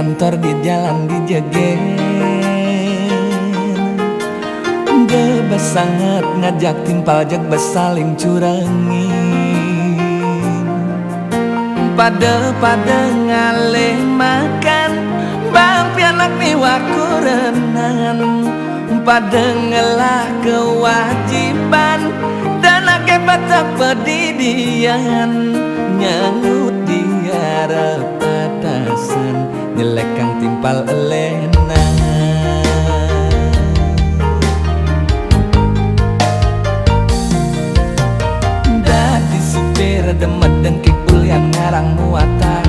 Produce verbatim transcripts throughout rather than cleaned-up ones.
Kantor di jalan di jegen. Gak basanget ngajak timpal, jag basaling curengin. Pada-pada ngalih makan, bang pianak miwah kurenan. Pada ngelah kewajiban, dan akeh pacah pedidian. Nyanggut di arep patasan, nyelekang timpal elenan. Dadi supir demet dengki, ulian ngarang muatan.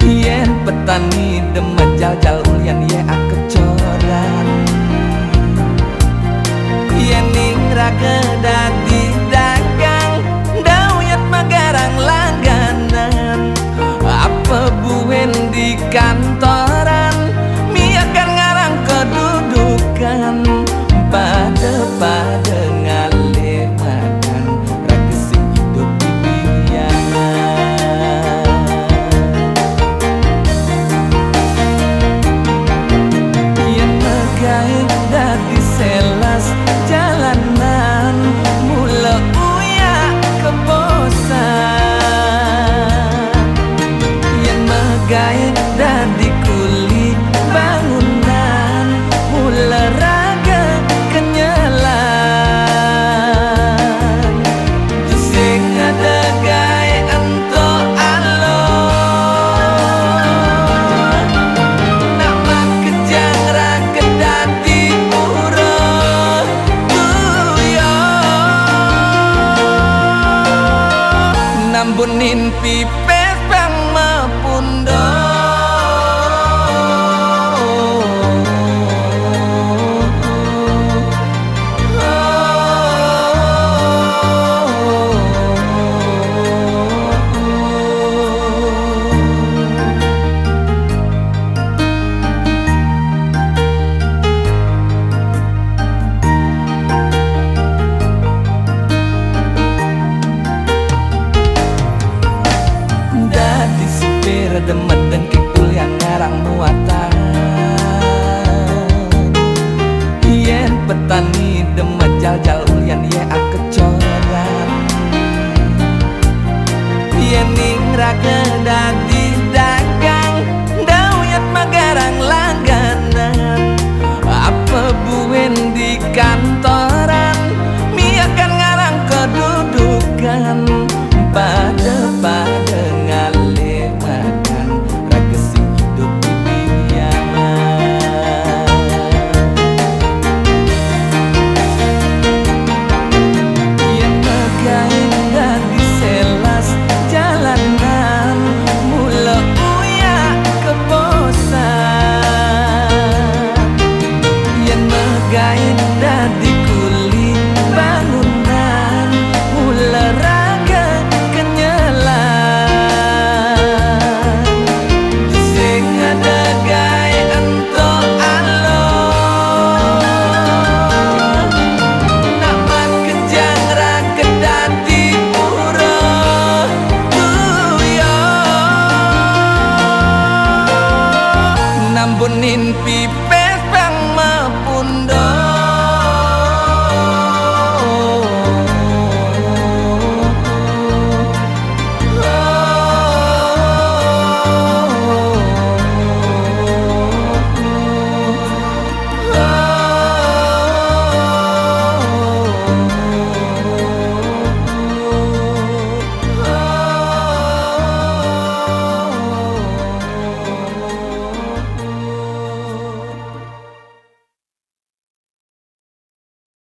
Yen petani demet jal-jal, ulian ye akecoran. Yen ning raga dadi dagang, dauyat magarang langganan. Apa buin di kantoran, miakan ngarang kedudukan. Pada-pada ngalih makan, raga sing idup di biang. Yen megae dadi selas jalanan, mula uyak kebosan. Yen megae dadi kuli bangunan, mula raga kenyelan. Sing ada gae ento alo, nak makejang raga dadi buruh tuyo. Nambunin pipis bang mapundhut. Dadi supir demet dengki, ulian ngarang muatan. Yen petani demet jal-jal, ulian ye akecoran. Yen ning raga dadi dagang, dauyat magarang langganan. Apa buin di kantoran, miakan ngarang kedudukan. Pada-pada ngalih makan, raga sing idup di biang. Yen megae dadi selas jalanan, mula uyak kebosan. Yen megae dadi kuli bangunan, mula raga kenyelan. Sing ada gae ento alo, nak makejang raga dadi buruh tuyo. Nambunin pipis